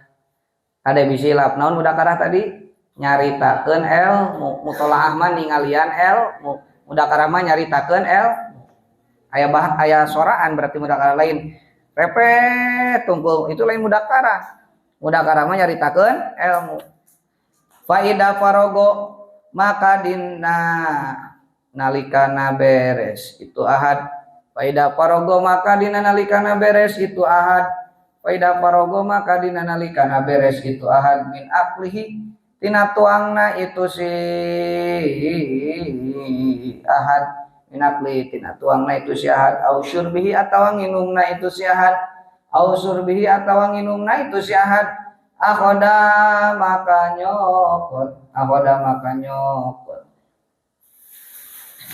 ada bisilap naon mudakarah tadi nyaritakeun ilmu mutolaah mah ningalian ilmu mudakarah mah nyaritakeun ilmu aya bah aya soraan berarti mudakarah lain repet tungkul itu lain mudakarah mudakarah mah nyaritakeun ilmu faida farogo maka dina nalikana beres itu ahad faida farogo maka dina nalikana beres itu ahad faida farogo maka dina nalikana beres itu ahad min aklihi tina tuangna itu si ahad min aklihi tina tuangna itu si ahad au syurbihi atawa nginumna itu si ahad au surbihi atawa nginumna itu si ahad akhoda maka nyokot akhoda maka nyokot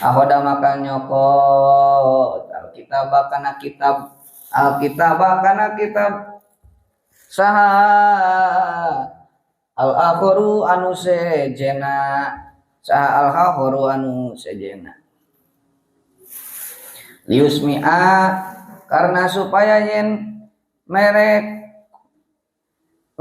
akhoda maka nyokot alkitab kana kitab alkitab kana kitab saha al akharu anu sejena saha al akharu anu sejena liusmi'a karena supaya yen merek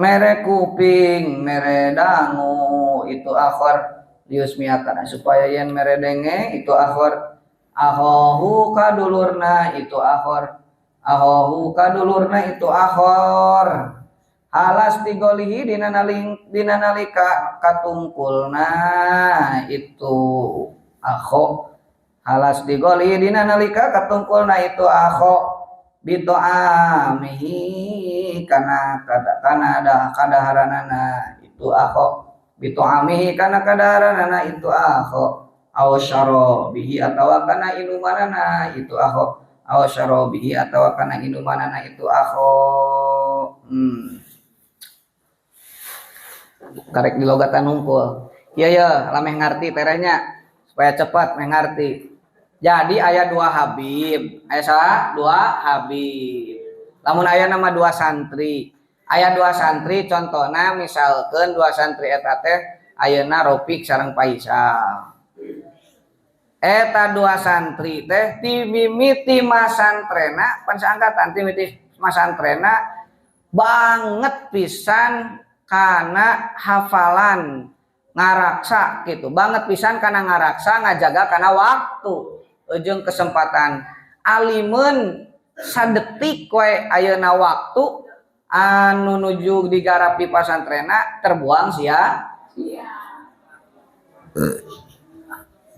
mere kuping mere dangu itu akhor liusmi'a karena supaya yen mere denge itu akhor ahohu kadulurna itu akhor ahohu kadulurna itu akhor alas tigolihi dina dina nalika katungkulna itu akho alas digolihi dina nalika katungkulna itu akho bito'amihi kana kana ada kadaharanana itu akho bito'amihi kana kadaharanana itu akho aw syarabihi atawa kana inumanana itu akho aw syarabihi atawa kana inumanana itu akho. Karek di logatan hungkul. Iya ya, lameh ngarti terehnya supaya cepat meh ngarti. Jadi aya dua habib, aya salah dua habib. Lamun aya nama dua santri. Aya dua santri contohna misalkeun dua santri eta teh ayeuna Rofik sareng Faisal. Eta dua santri teh ti mimiti masantrena pan saangkatan ti mimiti masantrena banget pisan kana hafalan ngaraksa gitu banget pisan kana ngaraksa ngajaga kana waktu jeung kesempatan alimeun sadetik we ayeuna waktu anu nuju digarap di pasantrena terbuang sia-sia.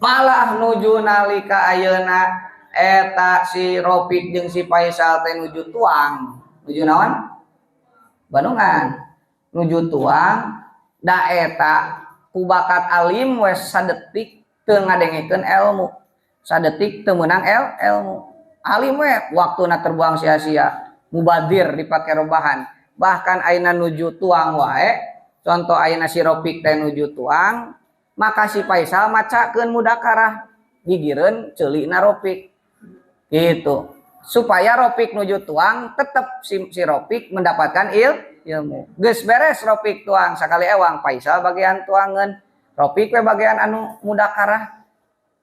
Malah nuju nalika ayeuna eta si Rofik jeung si Faisal teh nuju tuang nuju naon Bandungan nuju tuang da eta ku bakat alim we sadetik teu ngadengekeun ilmu sadetik teu meunang ilmu alim we waktuna terbuang sia-sia mubadir dipake rebahan bahkan ayeuna nuju tuang wae contoh ayeuna si Rofik teh nuju tuang maka si Faisal macakeun mudakarah gigireun ceulina Rofik gitu supaya Rofik nuju tuang tetep si Rofik mendapatkan ilmu. Geus beres Rofik tuang sakali ewang Faisal bagian tuangeun Rofik we bagian anu mudakarah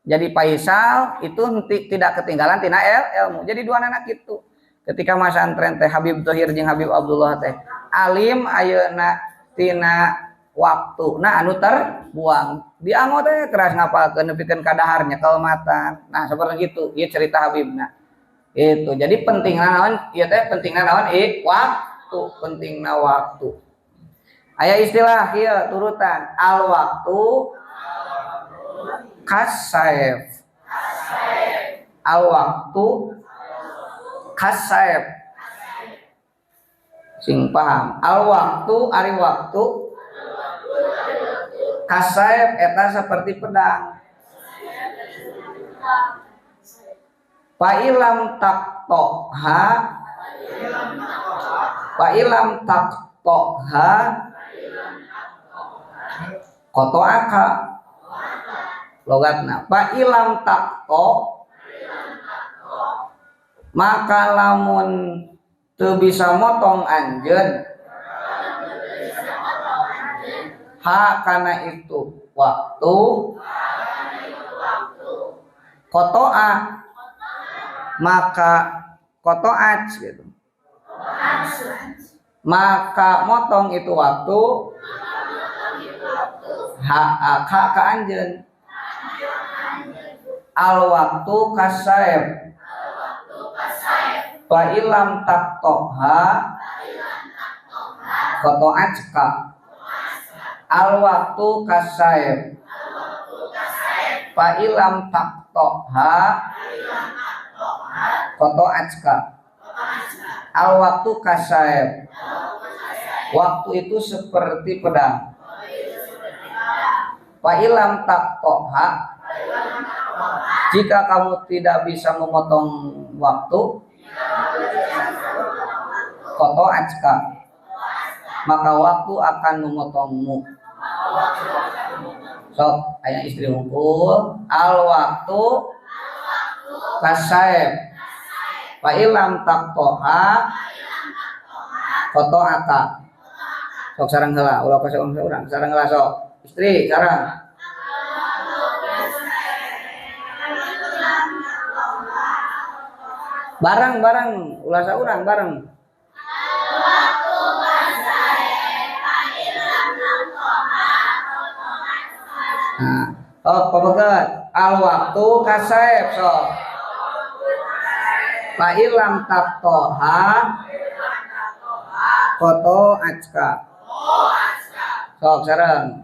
Jadi Faisal itu tidak ketinggalan tina ilmu. Jadi dua anak itu. Ketika masantren teh Habib Thohir jeung Habib Abdullah teh alim ayeuna tina waktu. Nah anu terbuang. Diango teh keras ngapalkeun nepikeun ka dahar nyekel matan. Nah seperti gitu ieu cerita Habibna. Itu. Jadi pentingna naon ieu teh pentingna naon waktu, pentingna waktu. Aya istilah kieu turutan al waktu kasaef. Al waktu kasaef. Sing paham. Al waktu ari waktu kasaef eta seperti pedang. Fa ilam taqtoha fa ilam taqtoha kotoaka logatna fa ilam taqto maka lamun teu bisa motong anjeun ha kana itu waktu kotoa maka kotoat gitu maka motong itu waktu ha ka ka anjeun al waktu kasaeb fa ilam taqtoha kotoat ka al waktu kasaeb fa ilam taqtoha kotoat ka al waktu kasaeb waktu itu seperti pedang fa ilam taqtoha jika kamu tidak bisa memotong waktu kotoat ka maka waktu akan memotongmu. Sok aya istri unggul al waktu kasaeb fa ilam taqtoha kotoaka. Sok sareng heula ulah ka urang sareng heula sok istri sareng bareng-bareng ulah saurang bareng. Nah, oh pabeget al waktu kasaeb sok fa ilam taqtoha koto acka sok sareng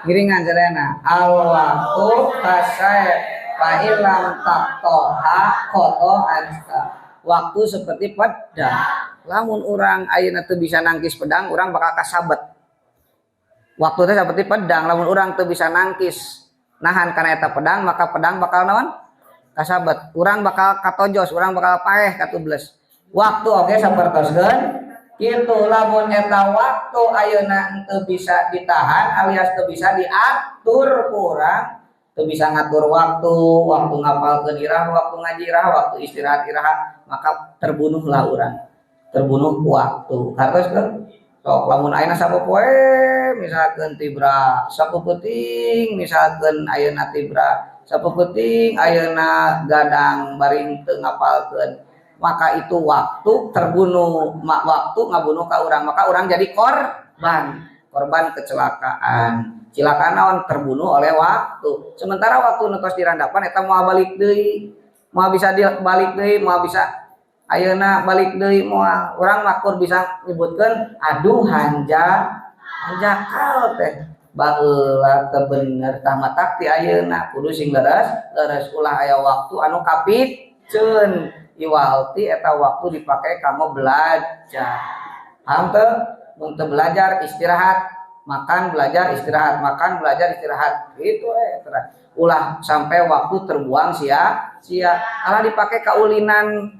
giringan sadayana al waktu kasaeb fa ilam taqtoha koto acka. Waktu seperti pedang. Lamun urang ayeuna teu bisa nangkis pedang, urang bakal kasabet. Waktu teh seperti pedang, lamun urang teu bisa nangkis nahan kana eta pedang, maka pedang bakal naon? Kasabet. Urang bakal katojos, urang bakal paeh katubles. Waktu oge sapertoskeun kitu lamun eta waktu ayeuna teu bisa ditahan alias teu bisa diatur ku urang, teu bisa ngatur waktu, waktu ngapalkeun irah, waktu ngaji irah, waktu istirahat irah, maka terbunuhlah urang. Terbunuh waktu. Hartos kan? Sok lamun ayeuna sapopoe misalkeun tibra sapeuting misalkeun ayeuna tibra sapeuting ayeuna gadang baring teu ngapalkeun, maka itu waktu terbunuh, waktu ngabunuh ka urang, maka urang jadi korban, korban kecelakaan. Cilaka naon? Terbunuh oleh waktu. Sementara waktu nu tos dirandapan eta moal balik deui, moal bisa dibalik deui, moal bisa ayeuna balik deui moal. Urang makur bisa nyebutkeun aduh hanja hanjakal teh baheula teu bener tah matak ti ayeuna kudu sing leres leres ulah aya waktu anu kapiceun iwal ti eta waktu dipake kamu belajar. Paham teu? Mun teu belajar istirahat, makan belajar istirahat, makan belajar istirahat. Gitu terus. Ulah sampai waktu terbuang sia-sia. Alah dipake kaulinan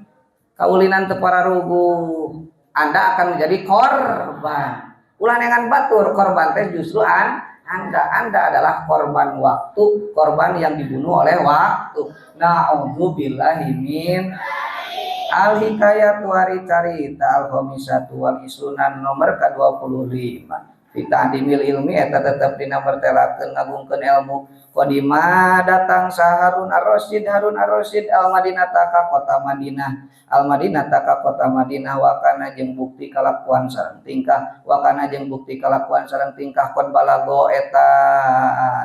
kaulinan teu pararuguh. Anda akan menjadi korban. Ulah nengan batur, korban teh justru Anda. Anda adalah korban waktu, korban yang dibunuh oleh waktu. Na'udzubillahi min al-hikayatu hari carita al-khamisatu wal isrunan nomor ke-25. Fi ta'dimil ilmi eta tetep dina mertelakeun ngagungkeun ilmu. Qadima datang sa Harun Ar-Rasyid Harun Ar-Rasyid al-Madinah ka kota Madinah al-Madinah ka kota Madinah wakana jeung bukti kalakuan sareng tingkah wakana jeung bukti kalakuan sareng tingkah qad balago eta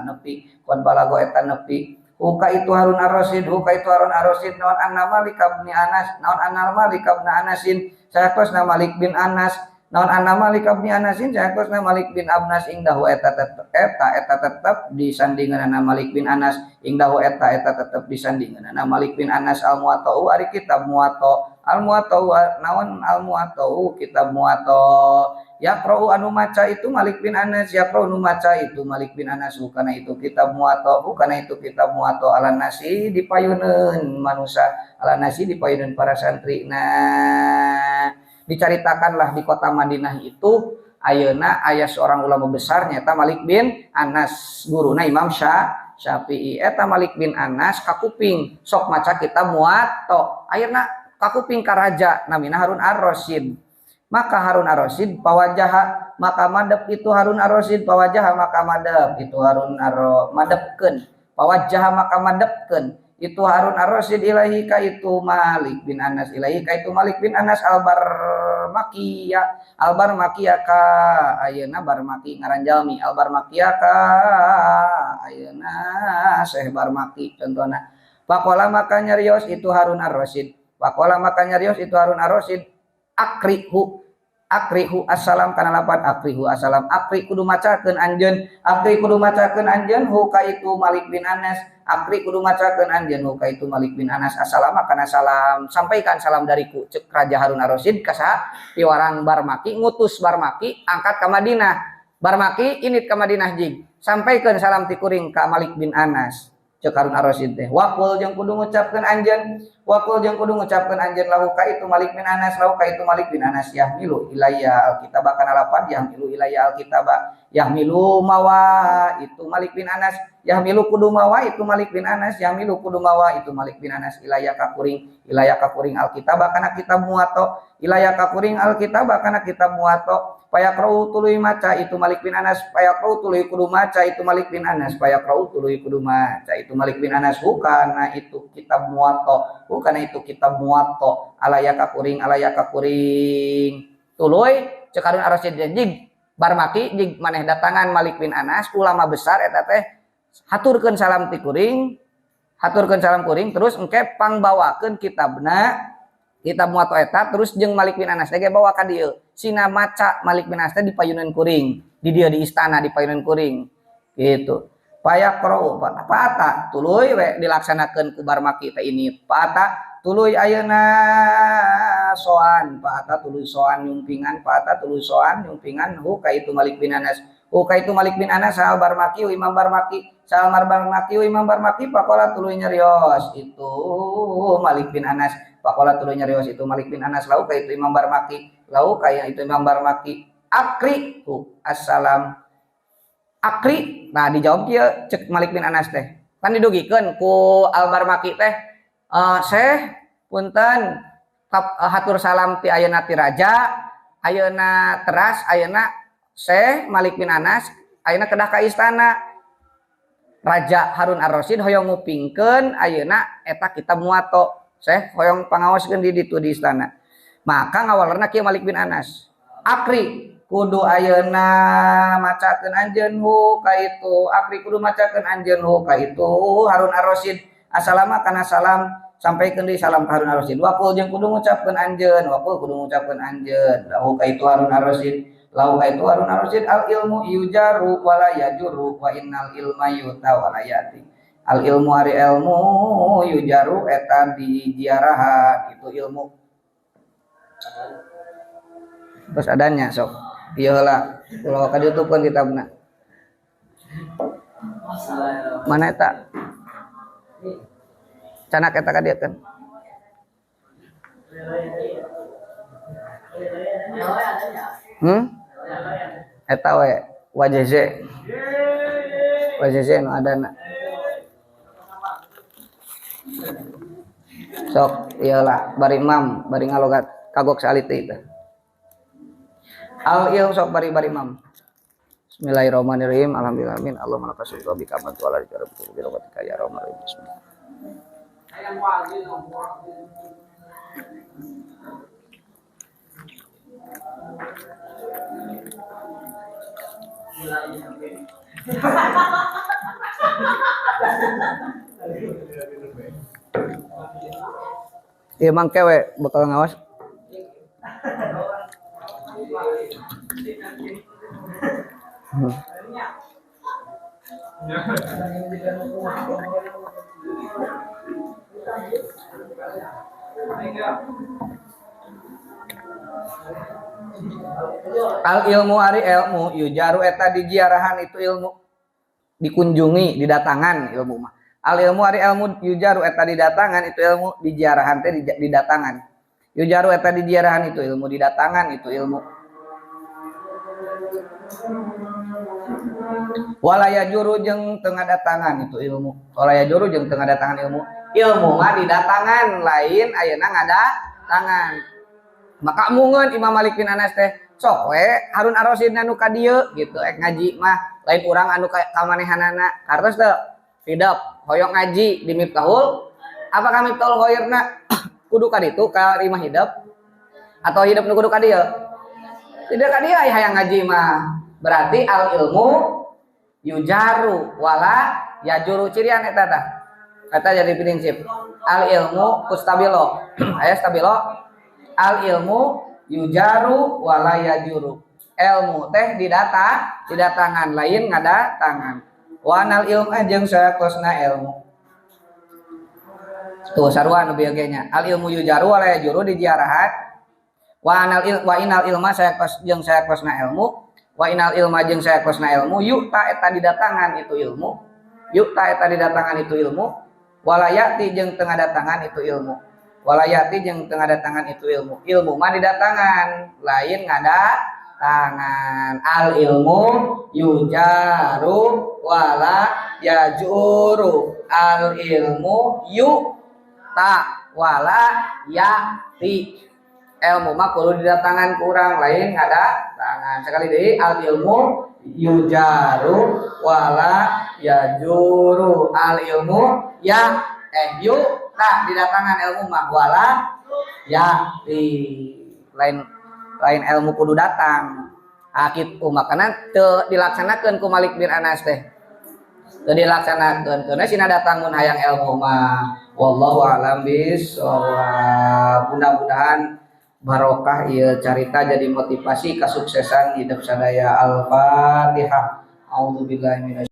nepi qad balago eta nepi huka itu Harun Ar-Rasyid huka itu Harun Ar-Rasyid naon anna Malik bin Anas naon anna Malik bin Anasin sayaktosna Malik bin Anas naon anna Malik bin Anasin sayaktosna Malik bin Anas ingdahu eta tetep eta tetep disandinganna Malik bin Anas ingdahu eta eta tetep disandinganna Malik bin Anas al Muwatta ari kitab Muwatta al Muwatta naon al Muwatta kitab Muwatta yaqra'u anu maca itu Malik bin Anas yaqra'u anu maca itu Malik bin Anas hukana itu kitab Muwatta hukana itu kitab Muwatta ala nasi dipayuneun manusa ala nasi dipayuneun para santri. Nah dicaritakanlah di kota Madinah itu ayeuna aya seorang ulama besar nyata Malik bin Anas guruna Imam Syafi'i eta Malik bin Anas kakuping sok maca kitab Muwatta ayeuna kakuping ka raja namina Harun Ar-Rasyid maka Harun Ar-Rasyid pawajaha maka madep itu Harun Ar-Rasyid pawajaha maka madep itu Harun Ar madepkeun pawajaha maka madepkeun itu Harun Ar-Rasyid ilahi ka itu Malik bin Anas ilahi ka itu Malik bin Anas al-Barmakiya al-Barmakiya ka ayeuna Barmaki ngaran jalmi al-Barmakiya ka ayeuna Syekh Barmaki contohna faqala maka nyarios itu Harun Ar-Rasyid faqala maka nyarios itu Harun Ar-Rasyid akrihu akrihu assalam kana lapan akrihu assalam akri kudu macakeun anjeun akri kudu macakeun anjeun hu ka itu Malik bin Anas akri kudu macakeun anjeun hu ka itu Malik bin Anas assalam kana salam sampaikan salam dariku cek Raja Harun Ar-Rasyid ka saha piwarang Barmaki ngutus Barmaki angkat ka Madinah Barmaki init ka Madinah jig sampaikeun salam ti kuring ka Malik bin Anas cek Harun Ar-Rasyid teh waqul jeung kudu ngucapkeun anjeun waqul jeung kudu ngucapkeun anjeun lahu ka itu Malik bin Anas lahu ka itu Malik bin Anas yahmilu ilayya alkitaba kana lapan yahmilu ilayya alkitaba yahmilu mawa itu Malik bin Anas yahmilu kudu mawa itu Malik bin Anas yahmilu kudu mawa itu Malik bin Anas ilayya ka kuring alkitaba kana kitab Muwatta ilayya ka kuring alkitaba kana kitab Muwatta payaqra'u tuluy maca itu Malik bin Anas payaqra'u tuluy kudu maca itu Malik bin Anas payaqra'u tuluy kudu maca itu Malik bin Anas hukana itu kitab Muwatta hukana itu kitab Muwatta alaya ka kuring tuluy cek Harun Ar-Rasyid jig Barmaki jig maneh datangan Malik bin Anas ulama besar eta teh haturkeun salam ti kuring haturkeun salam kuring terus engke pangbawakeun kitabna kitab Muwatta eta terus jeung Malik bin Anas teh bawa ka dieu sina maca Malik bin Anas teh di payunan kuring di dieu di istana di payunan kuring gitu payaqra'u paata tuluy we dilaksanakeun ku Barmaki teh ini paata tuluy ayeuna soan paata tuluy soan nyumpingan paata tuluy soan nyumpingan hu ka itu Malik bin Anas hu ka itu Malik bin Anas sal Barmaki Imam Barmaki sal Barmaki Imam Barmaki faqala tuluy nyarios itu Malik bin Anas faqala tuluy nyarios itu Malik bin Anas lau ka itu Imam Barmaki lau ka itu Imam Barmaki akri hu assalam akri nah dijawab kieu cek Malik bin Anas teh kan didugikeun ku Al Barmaki teh Syekh punten hatur salam ti ayeuna ti raja ayeuna teras ayeuna Syekh Malik bin Anas ayeuna kedah ka istana Raja Harun Ar-Rasyid hoyong ngupingkeun ayeuna eta kitab Muwatta Syekh hoyong pangaoskeun di ditu di istana maka ngawalerna kieu Malik bin Anas akri kudu ayeuna macakeun anjeun hu ka itu akri kudu macakeun anjeun hu ka itu Harun Ar-Rasyid assalama kana salam sampaikeun deui salam ka Harun Ar-Rasyid waqul jeung kudu ngucapkeun anjeun waqul kudu ngucapkeun anjeun lahu ka itu Harun Ar-Rasyid lahu ka itu Harun Ar-Rasyid al ilmu yujaru wala yajuru wa innal ilma yuta wala yati al ilmu ari ilmu yujaru eta dijiarahan itu ilmu terus adanya sok ieu heula ulah ka ditutupkeun kitabna mana eta canak eta ka dieu kan eta we wajeze wajeze nu adana sok ieu lah bari imam bari ngalogat kagok salit teh al ilm sok bari bari imam. Bismillahirrahmanirrahim. Alhamdulillah amin. Allahumma laka syukru bika amantu ala rizqika bi rahmatika ya arhamar rahimin. Bismillah. Iya mang kewe bakal ngawas. Al ilmu ari ilmu yujaru eta dijiarahan itu ilmu dikunjungi didatangan ilmu mah. Al ilmu ari ilmu yujaru eta didatangan itu ilmu dijiarahan teh didatangan. Yujaru eta dijiarahan itu ilmu didatangan itu ilmu. Wala yajuru jeung teu ngadatangan itu ilmu. Wala yajuru jeung teu ngadatangan ilmu. Ilmu mah didatangan lain ayeuna ngadatangan. Maka mungeun Imam Malik bin Anas teh sok we Harun Ar-Rasyid anu ka dieu gitu ek ngaji mah lain urang anu ka manehanana. Kartos teu hidep hoyong ngaji di Miftahul apakah Miftahul Khairna kudu ka ditu ka imah hidep atau hidep nu kudu ka dieu? Tidak ka dieu hayang ngaji mah. Berarti al ilmu yujaru wala yajuru cirian eta tah. Eta jadi prinsip. Al ilmu kustabilo. Aya stabilo. Al ilmu yujaru wala yajuru. Ilmu teh didata, didatangan lain ngadatangan. Wa anal ilmu jeung sakosna ilmu. Tuh sarua nu bieu ge nya. Al ilmu yujaru wala yajuru dijiarahan. Wa anal il wa inal ilma sakos jeung sakosna ilmu. Wa inal ilma jeung sakosna ilmu yu'ta eta didatangan itu ilmu. Yu'ta eta didatangan itu ilmu. Wala ya'ti jeung teu ngadatangan itu ilmu. Walayati jeung teu ngadatangan itu ilmu. Ilmu mah didatangan, lain ngadatangan. Al ilmu yujaru wala yajuru. Al ilmu yu'ta wala ya'ti. Ilmu mah kudu didatangan ku urang, lain ngadatangan. Sekali deui al ilmu yujaru wala yajuru. Al ilmu ya yu nah didatangan ilmu mah wala ya di lain lain ilmu kudu datang. Akid makana teu dilaksanakeun ku Malik bin Anas teh. Teu dilaksanakeun keuna sina datang mun hayang ilmu mah. Wallahu a'lam bishawab. Mudah-mudahan barokah ieu carita jadi motivasi kesuksesan hidup sadaya. Al-Fatihah. A'udzubillahi minasy